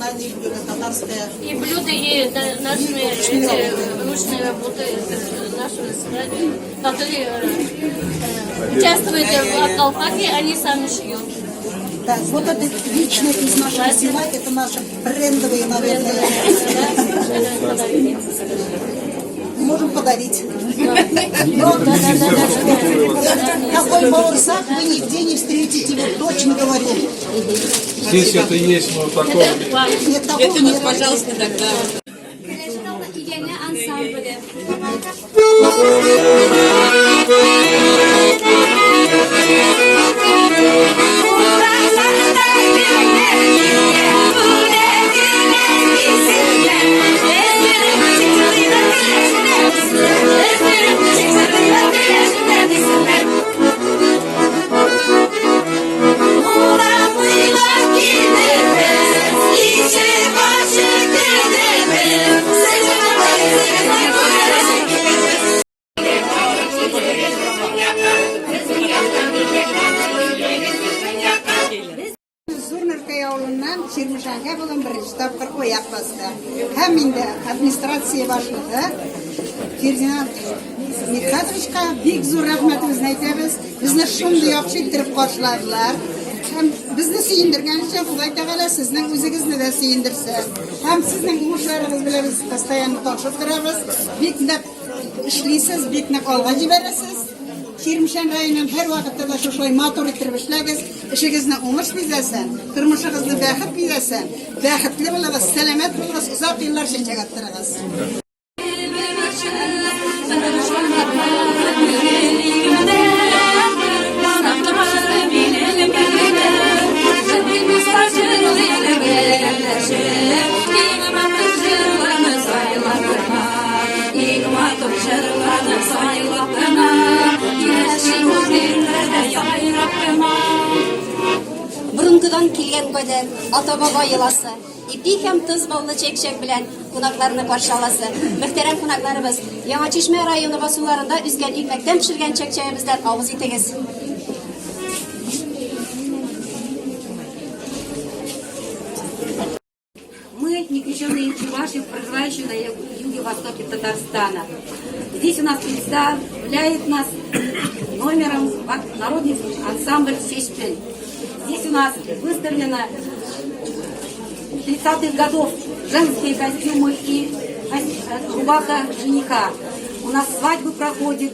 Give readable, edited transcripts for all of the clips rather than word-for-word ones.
национальные блюда, татарская. И блюда, и наши эти ручные работы, наши которые участвуют в Акалфаке, они сами шьют. Да, вот это лично из нашего села, это наши брендовые, наверное. Можем подарить. Но такой баурсак вы нигде не встретите, вот точно говорю. Здесь это есть, но такого нет. Нет, такого нет. Пожалуйста, тогда. Игәнә ансамбле. Зур Нөркәй авылыннан Чирмешәнгә бүген беренче тапкыр аяк басты. Һәм инде администрация башлыгы Фердинанд Мидхатовичка бик зур рәхмәтебезне әйтәбез. Безне шундый яхшы иттереп каршыладылар. Һәм безне сөендергән өчен Ходай Тәгалә сезнең үзегезне дә сөендерсен. Һәм сезнең уңышларыгыз белән без постоянно танышып торабыз. Бик нык эшлисез, бик нык алга җибәрәсез. Чирмешән районын һәрвакытта да шушылай матур иттереп эшләгез, эшегезне уңыш бизәсен, тормышыгызны бәхет бизәсен, бәхетле булыгыз, сәламәт булыгыз, озак еллар чәчәк аттырыгыз. Борынгыдан килгән гадәт, ата-баба йоласы, ипи һәм тоз баллы чәк-чәк белән кунакларны каршы аласы. Мөхтәрәм кунакларыбыз, Яңа Чишмә районы басуларында үскән икмәктән пешергән чәк-чәгебездән авыз итегез. Мы некрещенные чуваши, проживающие на юге-востоке Татарстана. Здесь у нас представляет нас номером народный ансамбль «Сеспель». Здесь у нас выставлено 30-х годов женские костюмы и рубаха жениха. У нас свадьбы проходит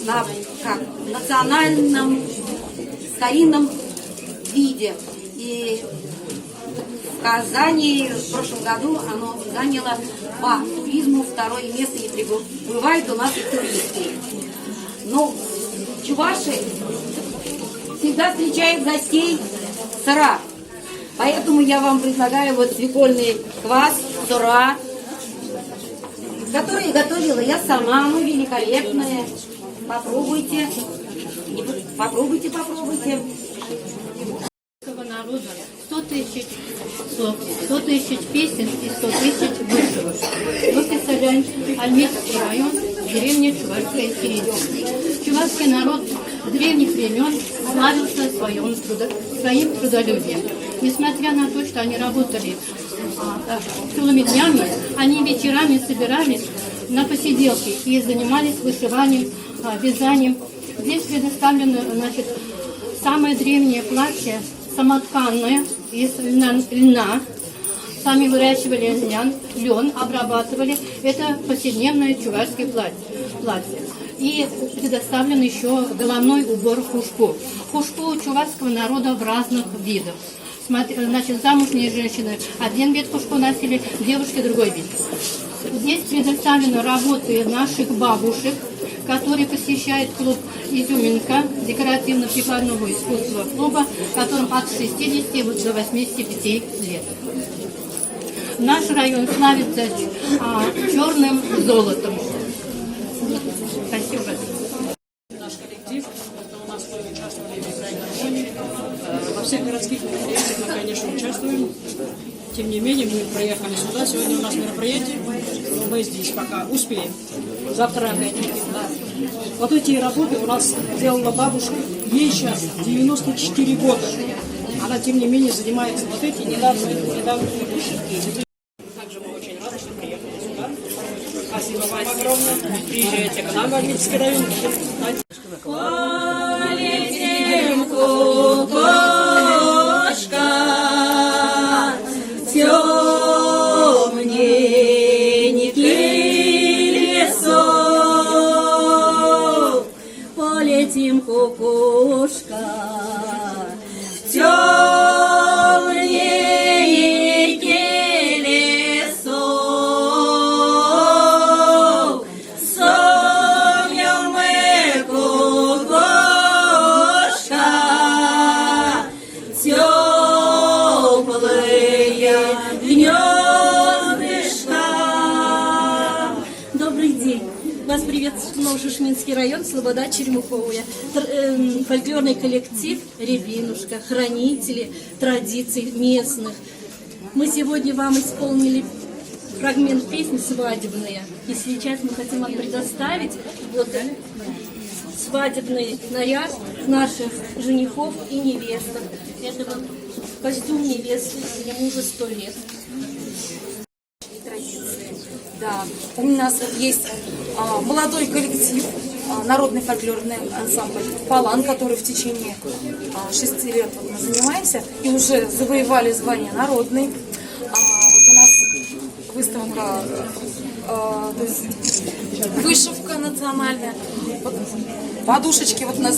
на как, национальном старинном виде. И в Казани в прошлом году оно заняло по туризму второе место, и прибывают у нас и туристы. Но чуваши всегда встречают гостей сыра. Поэтому я вам предлагаю вот свекольный квас, сыра, который готовила я сама, оно великолепное. Попробуйте, попробуйте, попробуйте. Народа 100 тысяч слов, 100 тысяч песен и 100 тысяч вышивок. Мы представляем Альметьевский район, деревня Чувашская Середина. Чувашский народ с древних времен славился своим трудолюбием. Несмотря на то, что они работали целыми днями, они вечерами собирались на посиделки и занимались вышиванием, вязанием. Здесь предоставлено, значит, самое древнее платье, самотканное, из льна. Сами выращивали лен, обрабатывали. Это повседневное чувашское платье. И предоставлен еще головной убор хушпу. Хушпу у чувашского народа в разных видах. Значит, замужние женщины один вид хушпу носили, девушки другой вид. Здесь предоставлены работы наших бабушек, которые посещают клуб «Изюминка» декоративно-прикладного искусства клуба, которым от 60 до 85 лет. Наш район славится черным золотом. Спасибо большое. Наш коллектив, это у нас мы участвовали в «Играй гармонии». Во всех городских мероприятиях мы, конечно, участвуем. Тем не менее, мы приехали сюда. Сегодня у нас мероприятие, но мы здесь пока успеем. Завтра опять-таки, да. Вот эти работы у нас делала бабушка. Ей сейчас 94 года. Она, тем не менее, занимается вот эти недавние вышивки. Также мы очень рады, что приехали сюда. Спасибо вам огромное. Приезжайте к нам в Альметьевский район. Полетим, кукушка, темненький лесок. Полетим, кукушка, в темненький лесок. Сомнем мы, кукушка, теплые гнездышко. Добрый день! Вас приветствует Новошишминский район, Слобода Черемуховая. Фольклорный коллектив «Рябинушка», хранители традиций местных. Мы сегодня вам исполнили фрагмент песни «Свадебные». И сейчас мы хотим вам предоставить вот свадебный наряд наших женихов и невесток. Это вот костюм невесты, ему уже 100 лет. Традиции. Да, у нас вот есть молодой коллектив, народный фольклорный ансамбль «Палан», который в течение 6 лет вот мы занимаемся и уже завоевали звание народный. Вот у нас выставка, то есть вышивка национальная. Вот подушечки вот у нас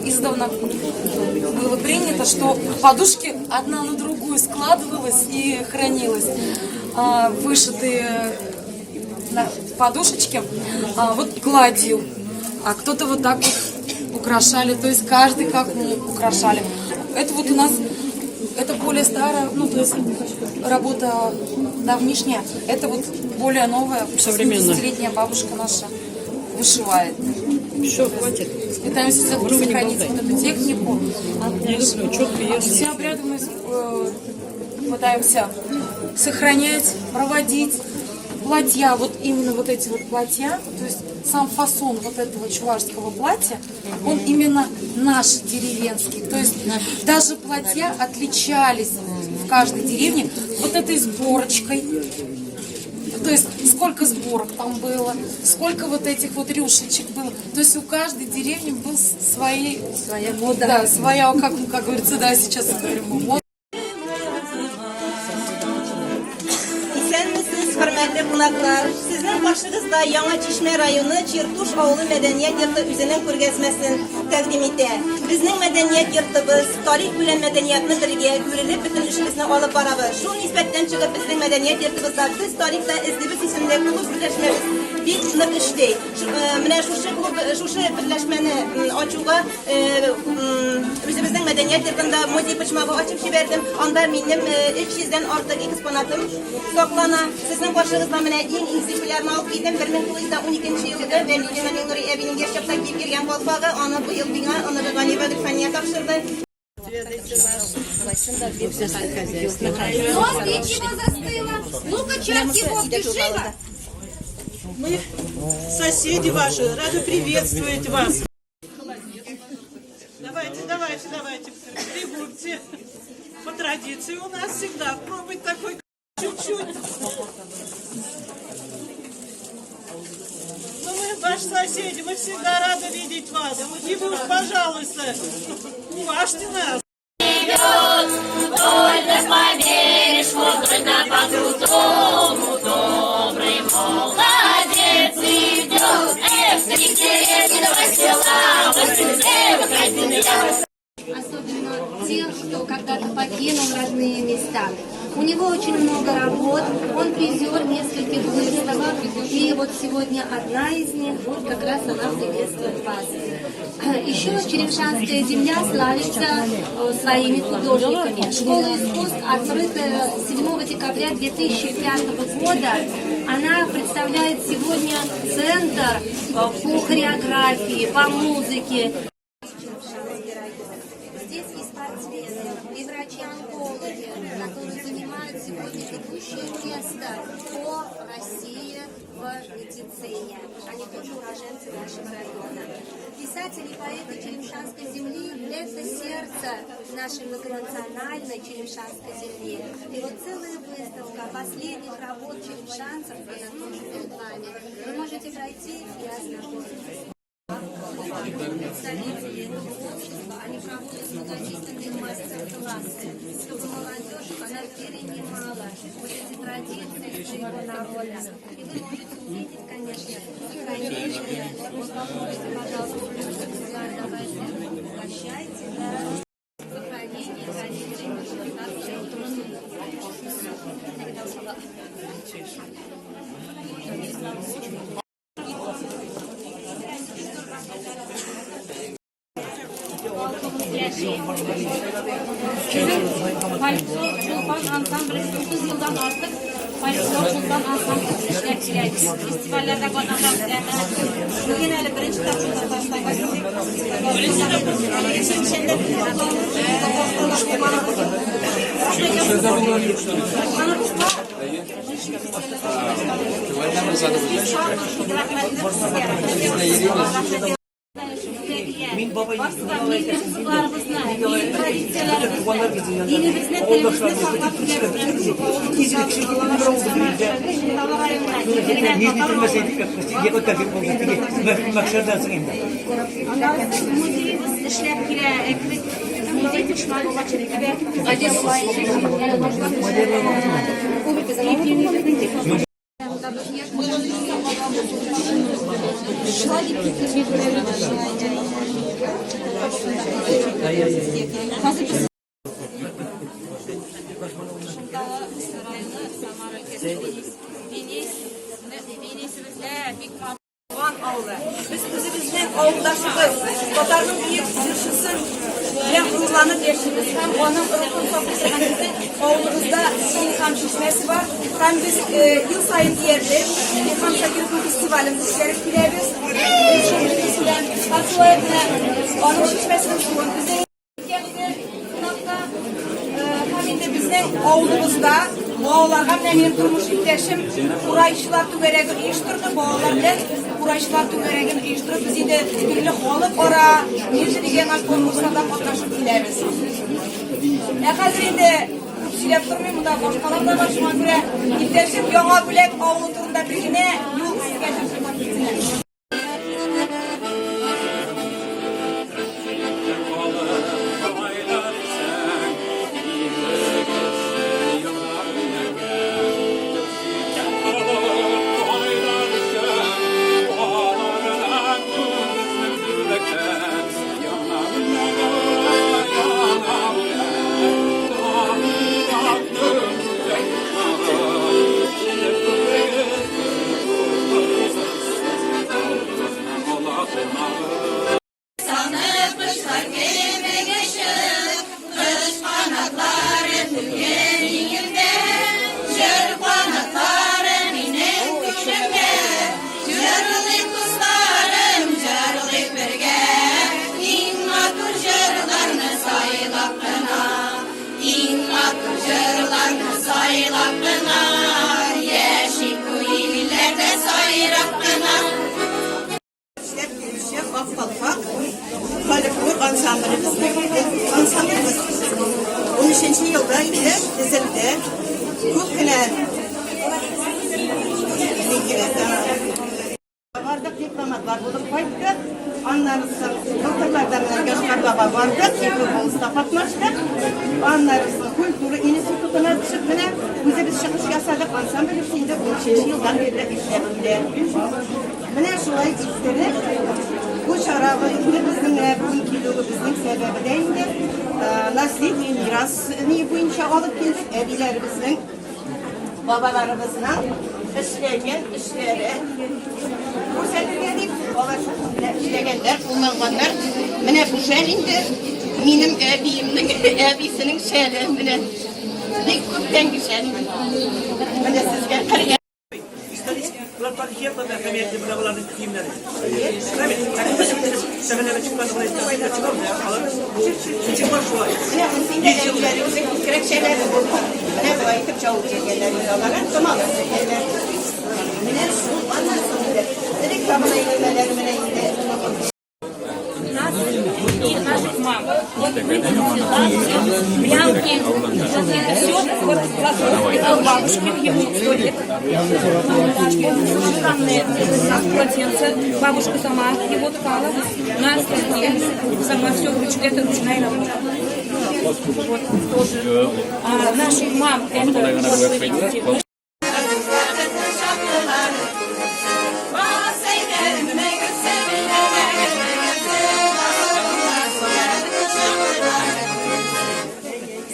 издавна было принято, что подушки одна на другую складывалась и хранилась. Вышитые на подушечки, вот гладью, а кто-то вот так вот украшали, то есть каждый как мог украшали. Это вот у нас, это более старая, ну то есть работа давнишняя, это вот более новая, Современная. 80-летняя бабушка наша вышивает. Все, хватит. Пытаемся все-таки Много не сохранить болтай. вот эту технику. Я люблю, четко, ясно. Все обряды мы пытаемся сохранять, проводить. Платья, вот именно вот эти вот платья, то есть сам фасон вот этого чувашского платья, он именно наш деревенский. То есть даже платья отличались в каждой деревне вот этой сборочкой. То есть сколько сборок там было, сколько вот этих вот рюшечек было. То есть у каждой деревни был свои, Своя мода. Да, своя, как говорится, да, сейчас говорим, мода. Исәнмесез, хөрмәтле кунаклар. Сезнең каршыгызда Яңа Чишмә районы Чиртуш авылы мәдәният йорты үзенең күргәзмәсен тәкъдим итә. Безнең мәдәният йортыбыз тарих белән мәдәниятны бергә үрелеп бөтен эшебезне алып барабыз. Шул нисбәттән чыгып безнең мәдәният йортыбызда «Без тарихта эзлибез» исемле клуб берләшмәбез бик нык эшли. Менә шушы клуб, шушы берләшмәне ачуга үзебезнең мәдәният йортында музей почмагы ачып җибәрдем. Анда минем 300дән артык экспонатым саклана. Сезнең каршыгызда менә иң экземплярны алып килдем. 1912 елгы Вәлиуллина Миңнури әбинең яшь чакта киеп йөргән калфагы, аны быел миңа оныгы Ганиева Гөлфәния тапшырды. Ну, а ты чего застыла? Ну-ка, чарки водки, живо! Мы, соседи ваши, рады приветствовать вас. Давайте, давайте, давайте, пригубьте. По традиции у нас всегда пробовать такой чуть-чуть. Ну, мы ваши соседи, мы всегда рады видеть вас. И вы уж, пожалуйста, уважьте нас. Вольно поверишь, вольно по крутому, добрый молодец идет. Эх, интересного села, эх, Особенно тех, кто когда-то покинул родные места. У него очень много работ, он призер нескольких выставок, и вот сегодня одна из них, вот как раз она приветствует вас. Еще Черемшанская земля славится своими художниками. Школа искусств открыта 7 декабря 2005 года. Она представляет сегодня центр по хореографии, по музыке. Здесь и спортсмены, и врачи-онкологи, которые занимают сегодня ведущее место по России. в медицине. Они тоже уроженцы нашего района. Писатели и поэты Черемшанской земли – это сердце нашей многонациональной Черемшанской земли. И вот целая выставка последних работ черемшанцев, она тоже перед вами. Вы можете пройти и ознакомиться. Представители этого общества, они проводят многочисленные мастер-классы, чтобы молодежь, она перенимала вот эти традиции своего народа. И вы можете увидеть, конечно, сохранение. Вот попробуйте, пожалуйста, давайте, угощайте, да. Сохранение традиций нашего. Безнең фольклор Чулпан ансамбле 30 елдан артык фольклор Чулпан ансамбле эшләп килә. Фестивальләрдә катнашабыз. Әмма Бүген әле беренче тапкыр Татарстанга килдек. Беренче Мин бабай кызларыбызны, милли традицияләребезне, динебезне, телебезне саклап Музеебыз эшләп килә, әкрен музей Туган авылы. Без үзебезнең авылдашыбыз, татарның бөек җырчысын белән горурланып яшибез һәм аның рухын саклый торган безнең авылыбызда Илһам чишмәсе бар. Һәм без ел саен диярлек Илһам Шакировның фестивален үткәреп киләбез. Белән. Һәм шулай ук менә аның чишмәсенең суын без Икән иде кунакта. Һәм инде безнең авылыбызда балаларга менә минем тормыш иптәшем курайчылар түгәрәге оештырды. Балалар белән курайчылар түгәрәген оештырып, без инде төрле халыкара, межрегиональ конкурсларда катнашып киләбез. Ә хәзер инде күп сөйләп тормыйм, монда башкалар да бар, шуңа күрә иптәшем Яңа Бүләк авылы турында бер генә юл сезгә җыр китсен. Эшләп килүче Ак калфак фольклор ансамблебезнең ансамблебез 13 елда инде төзелде. Күп кенә бардык, дипломатлар булып кайттык. Аннары соң былтырларда менә Йошкар-Олага бардык, Евроболыста катнаштык. Аннары соң культура институтына төшеп менә үзебез чыгыш ясадык. Ансамблебез инде 13 елдан бирле эшләп килә. Менә шулай иттереп, бу чарага инде безнең менә бүген килүебезнең сәбәбе дә инде наследие мирас ни буенча алып килдек. Әбиләребезнең, бабаларыбызның эшләгән эшләре күрсәтергә дип, алар менә эшләгәннәр, кулланганнар. Менә бу шәл инде минем әбиемнең әбисенең шәле. Менә бик күптәнге шәл. Менә сезгә Исторический, болар тарихи яктан да әһәмиятле менә боларның киемнәре. Рәмит, сәхнәгә чыкканда болай сәхнәгә чыгам, алар ничек бар шулай. Менә монысы инде әбиләребезнең күкрәкчәләре булган. Менә болай итеп җавып биргәннәр инде алар, томалап биргәннәр. Менә шул. бабушки, ему 100 лет. Странные полотенце. Бабушка сама его ткала на станке. Сама все ручная, это ручная работа. Вот тоже. А наших мам это, вот вы видите.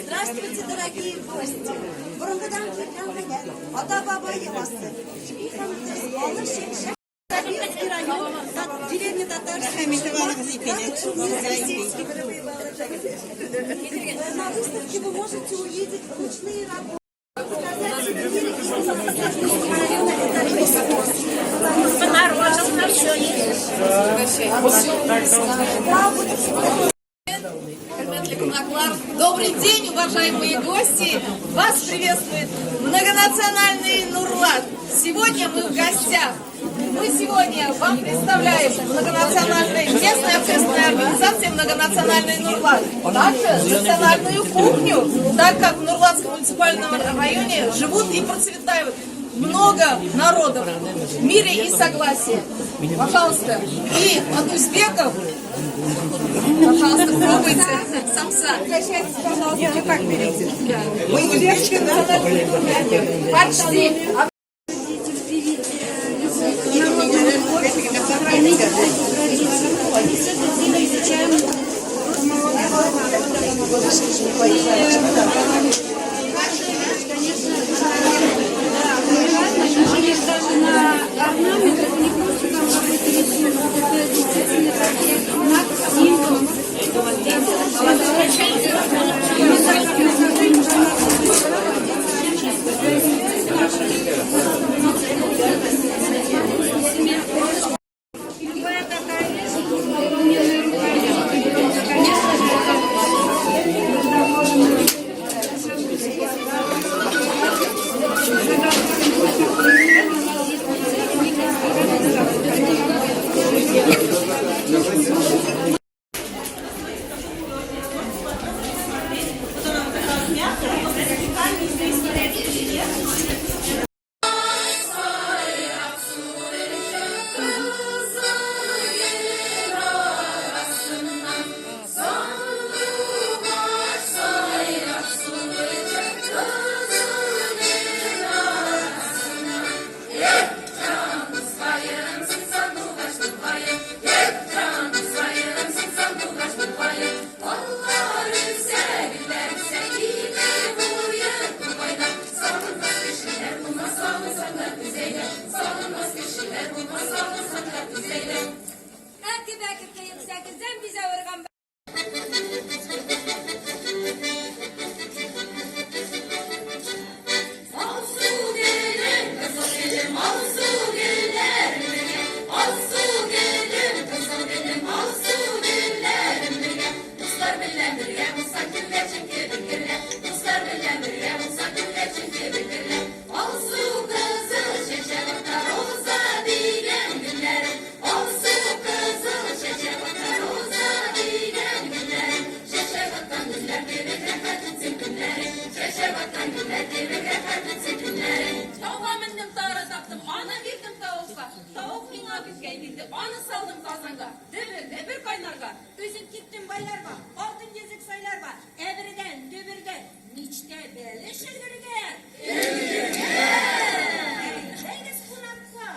Здравствуйте, дорогие гости! Борынгыдан килгән гадәт, ата-баба йоласы, ипи һәм тоз, балы чәкчәк. Сабинский район, деревня Татарская, На выставке вы можете увидеть ручные работы. Добрый день, уважаемые гости! Вас приветствует многонациональный Нурлат. Сегодня мы в гостях. Мы сегодня вам представляем многонациональную местная общественная организация «Многонациональный Нурлат». Также национальную кухню, так как в Нурлатском муниципальном районе живут и процветают много народов в мире и согласии. Пожалуйста, и от узбеков, пожалуйста, пробуйте самса. Угощайтесь, пожалуйста. Вы как берете? Мы узбекская национальная кухня. Почти. Сохранить традицию. Все это дело изучаем. Конечно, да, даже на орнамент, это не просто там какой-то рисунок, это действительно такие знак, символ. Любая такая вещь, выполненная руками, конечно же, Тауга мендем, тары таптым, аны бирдем тавыкка. Тавык миңа күкәй бирде, аны салдым казанга. Дөбер, дөбер кайнарга. Үзем киттем байларга, алтын йөзек сайларга. Әбердән, дөбердән, мичтә бәлеш өлгергән. Өлгергән! Әйдәгез кунакка.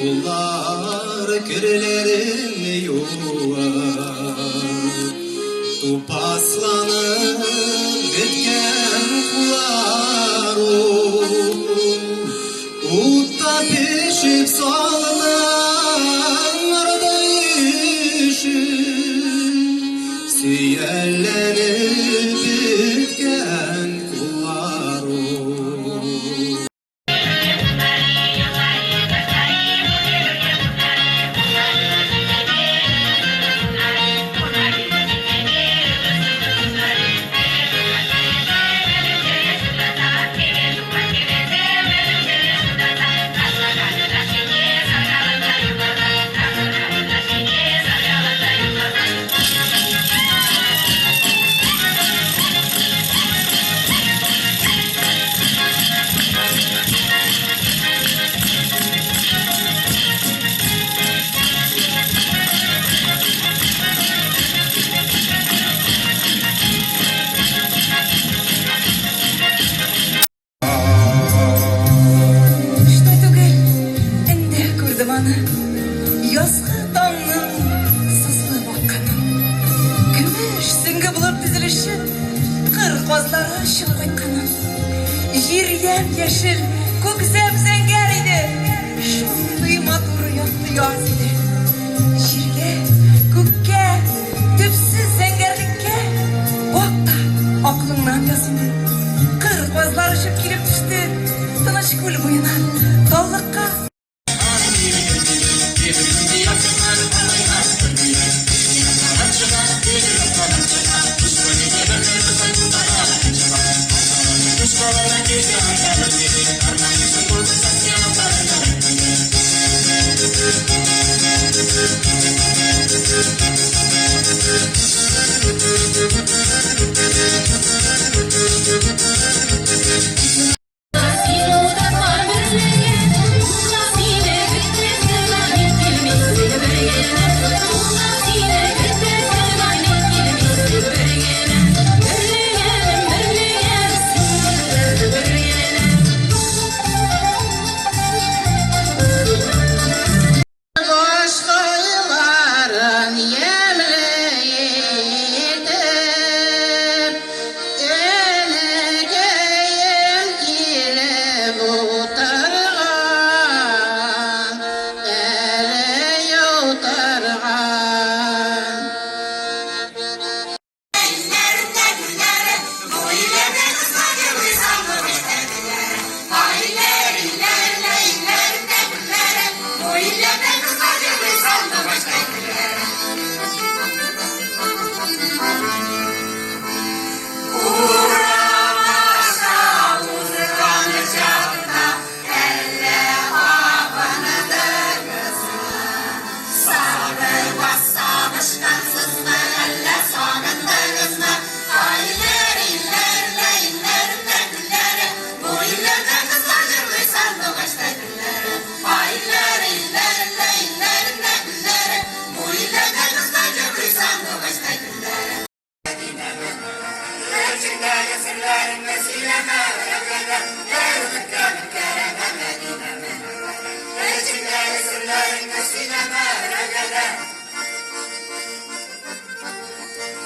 Куллар керләрен юа, Тупасланып беткән куллар Утта пешеп салынган нардай ише Сөялләнеп беткән куллар. Төштә түгел, өндә күрдем аны. Язгы таңның сызылып атканын. Көмеш сөңге булып тезелешеп, кыр казлары очып кайтканын. Җир ямь-яшел, күк зәп-зәңгәр иде. Шундый матур якты яз иде. Җиргә, күккә, төпсез зәңгәрлеккә бак та, акылыңнан яз инде. Кыр казлары очып килеп төште тыныч күл буена, таллыкка. Башкайларын ямьле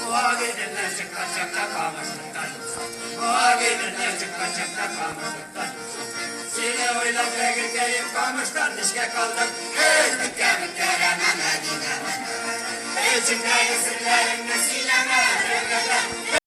Агыйделне чыккан чакта камышлыкта юксың. Агыйделне чыккан чакта камышлыкта юксың. Сине уйлап бәгырькәем камыштан нечкә калдым. Эз беткә Мәдинә. Эчеңдәге серләреңне сөйләмә берәүгә дә.